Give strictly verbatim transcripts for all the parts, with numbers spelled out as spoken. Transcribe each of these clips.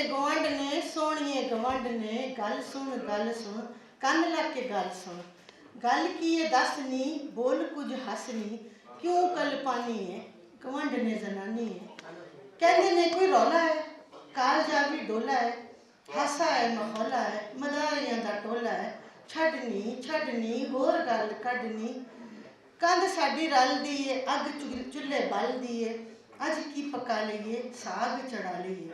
گونڈ نے سونیے گونڈ نے، گل سن گل سن، کن لگ کے گل سن۔ گل کی اے دس نی، بول کچھ ہس نی، کیوں کل پانی اے؟ گونڈ نے زنانی اے۔ کہندے نے کوئی رولا اے، کال جا وی ڈولا اے، ہاسا اے مخولا اے، مداریاں دا ٹولا اے۔ چھڈنی چھڈنی ہور گل کڈنی، کند ساڈی رل دی اے، اگ چل- چلے بل دی اے۔ اج کی پکا لئیے، ساگ چڑھا لئیے۔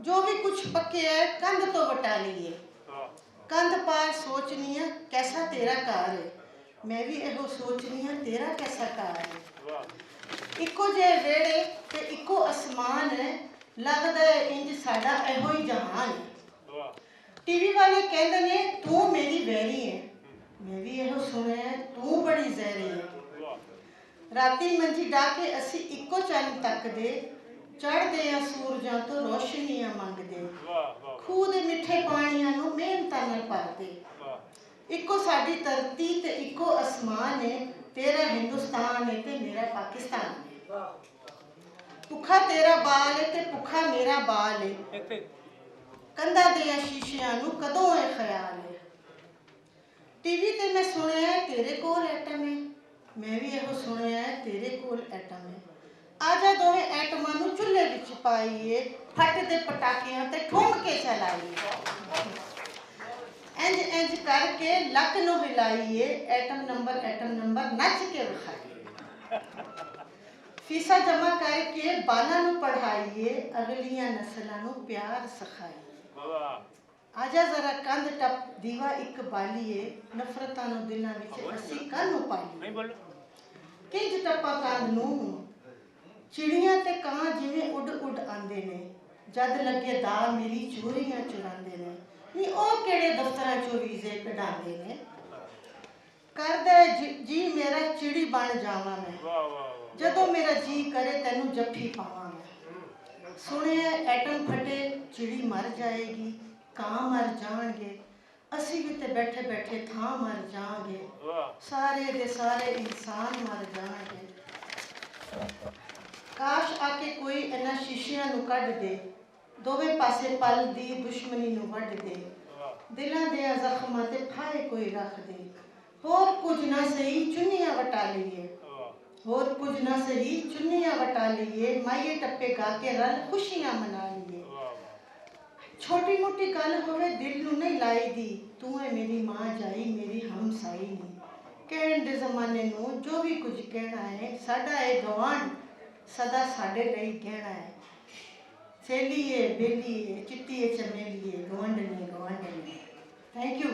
جو بھی کچھ پکے ہے، کند تو وٹا لئیے۔ کند پار سوچنی ہے، کیسا تیرا کار ہے۔ میں بھی ایہو سوچنی ہے، تیرا کیسا کار ہے۔ اکو جے ویڑے تے اکو اسمان ہے، لگدا ہے انج ساڈا ایہو ہی جہان ہے۔ ٹی وی والے کہندے نے، "توں میری ویری ہے۔" میں بھی ایہو سنیا ہے، "توں بڑی زہری ہے۔" راتی منجی ڈا کے اسی اکو چن تک دے، چڑھ دے آ سورجاں تو روشنیاں منگ دے۔ کھو دے مٹھے پانیاں نوں محنتاں نال پردے۔ اکو ساڈی دھرتی تے اکو اسمان ہے، تیرا ہندوستان ہے تے میرا پاکستان ہے۔ پکھا تیرا بال ہے تے پکھا میرا بال ہے۔ کندھا دیاں شیشیاں نوں کدوں اے خیال ہے؟ ٹی وی تے میں سنیا ہے تیرے کول ایٹم ہے، میں بھی ایہو سنیا ہے تیرے کول ایٹم ہے۔ آ جا دوویں ایٹماں نوں چولہے وچ پائیے، پھٹ دے پٹاکیاں تے ٹھوم کے چلائیے۔ انج انج کر کے لک نوں ہلائیے، ایٹم نمبر ایٹم نمبر نچ کے وکھائیے۔ فیساں جمع کر کے بالاں نوں پڑھائیے، اگلیاں نسلاں نوں پیار سکھائیے۔ آجا ذرا کندھ ٹپ دیوا اک بالیے، نفرتاں نوں دلاں وچ اسی کانوں پالیے۔ کنج ٹپا کندھ نوں؟ چڑیاں تے کاں جویں اڈ اڈ آندے نے، جد لگے دا میری چوریاں چراندے نے۔ نی او کیڑے دفتراں چوں ویزے کڈاندے نے؟ کردا ہے جی، جی میرا چڑی بن جاواں میں۔ جدوں میرا جی کرے تینوں جفی پاواں میں۔ سنیا ایٹم پھٹے، چڑی مر جائے گی، کاں مر جان گے، اسی بھی تے بیٹھے بیٹھے تھاں مر جان گے۔ سارے دے سارے انسان مر جان گے۔ کاش آ کے کوئی انہاں شیشیاں نوں کڈ دے، دوویں پاسے پل دی دشمنی نوں وڈ دے، دلاں دیاں زخماں تے پھائے کوئی رکھ دے۔ ہور کچھ نہ سہی، چنیاں وٹا لئیے۔ ہور کچھ نہ سہی، چنیاں وٹا لئیے، مائیے ٹپے گا کے رل خوشیاں منا لئیے۔ چھوٹی موٹی گل ہووے، دل نوں نہیں لائی دی، توں اے میری ماں جائی، میری ہمسائی نہیں۔ کہن دے زمانے نوں جو بھی کچھ کہنا ہے، ساڈا اے گوانڈ سدا ساڈے لئی گہنا ہے۔ سیلی اے، بیلی اے، چٹی اے، چمیلی اے، گوانڈ نہیں، گوانڈ نہیں۔ تھینک یو۔